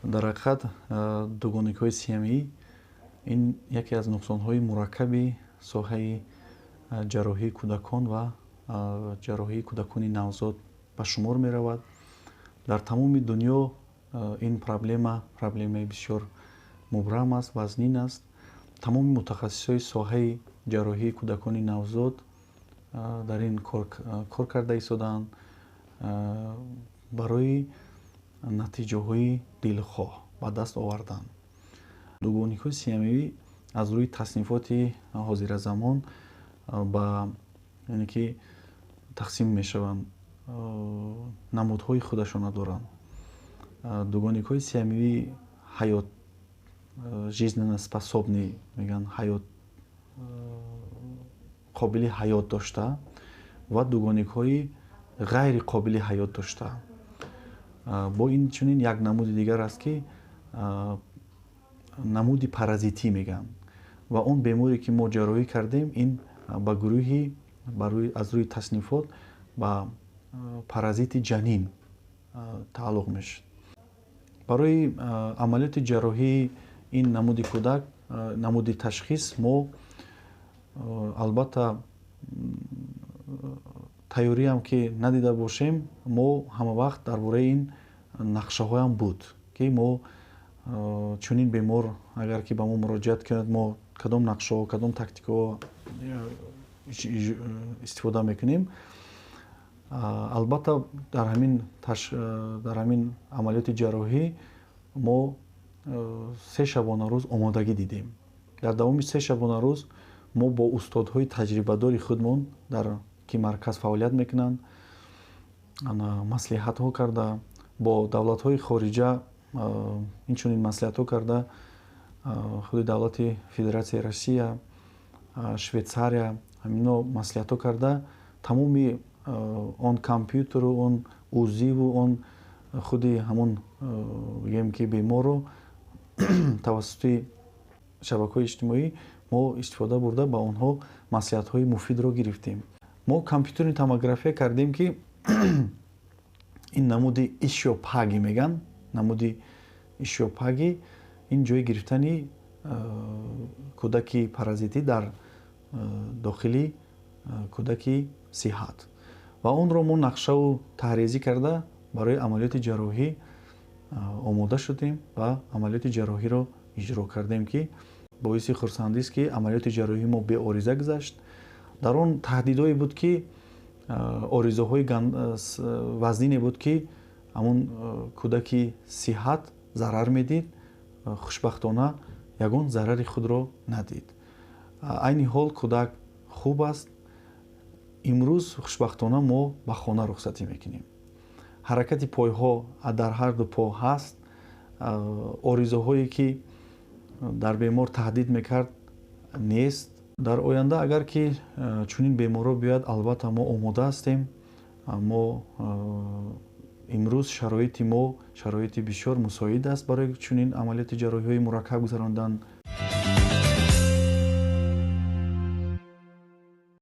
Дар ҳақиқат, дугоникҳои сиамӣ ин яке аз нуқсонҳои мураккаби соҳаи ҷарроҳии кӯдакон ва ҷарроҳии кӯдакони навзод ба шумор меравад. Дар тамоми дунё ин проблема проблемаи бисёр мубрам аст, вазнин аст. Тамоми мутахассисои соҳаи ҷарроҳии кӯдакони навзод дар ин кор карда истодаанд барои натиҷаҳои дилхоҳ ба даст овардан. Дугоникҳои сиамӣ аз рӯи таснифоти ҳозиразамон ба, яъне ки, тақсим мешаванд, намудҳои худашона доранд. Дугоникҳои сиамии ҳаёт, жизненноспособный мегӯянд, ҳаёт, қобили ҳаёт дошта, ва дугоникҳои ғайри қобили ҳаёт дошта. Бо ин чунин як намуди дигар аст, ки намуди паразитӣ мегӯянд, ва он беморе, ки мо ҷарроҳӣ кардем, ин ба гурӯҳи аз рӯи таснифот ба паразити ҷанин тааллуқ мешуд. Барои амалиёти ҷарроҳии ин намуди кӯдак, намуди ташхис, мо албатта тайёриам ки надида бошем, мо ҳама вақт дар бораи ин нақшаҳоям буд, ки мо чунин бемор агар ки ба мо муроҷиат кунад, мо кадом нақшаҳо, кадом тактикаҳо истифода мекунем. Албатта, дар ҳамин амалиёти ҷарроҳӣ мо 3 шабонарӯз омодагӣ дидем. Дар давоми 3 шабонарӯз мо бо устодҳои таҷрибадори худмон, дар ки марказ фаъолият мекунанд, маслиҳатҳо карда, бо давлатҳои хориҷа инчунин маслиҳатҳо карда, худи давлати Федератсияи Россия, Швейтсария, ҳамино маслиҳатҳо карда, тамоми он компютеру он УЗИву он худи ҳамон, бигем ки, беморро тавассути шабакаҳои иҷтимоӣ мо истифода бурда, ба онҳо маслиҳатҳои муфидро гирифтем. Мо компютерни томография кардем, ки ин намуди ишиопаги мегӯянд. Намуди ишиопаги ин ҷои гирифтани кӯдаки паразитӣ дар дохили кӯдаки сиҳат, ва онро мо нақшаву таҳрезӣ карда, барои амалиёти ҷарроҳӣ омода шудем ва амалиёти ҷарроҳиро иҷро кардем, ки боиси хурсандист, ки амалиёти ҷарроҳии мо беориза гузашт. Дар он таҳдидое буд, ки оризаҳои вазнине буд, ки ҳамун кӯдаки сиҳат зарар медид. Хушбахтона, ягон зарари худро надид. Айни ҳол кӯдак хуб аст. Имрӯз хушбахтона мо ба хона рухсатӣ мекунем. Ҳаракати пойҳо дар ҳарду по ҳаст. Оризаҳое, ки дар бемор таҳдид мекард, нест. Дар оянда агар ки чунин беморҳо биёяд, албатта, мо омода ҳастем. Мо имрӯз шароити мо шароити бисёр мусоид аст барои чунин амалиёти ҷарроҳиҳои мураккаб гузарондан.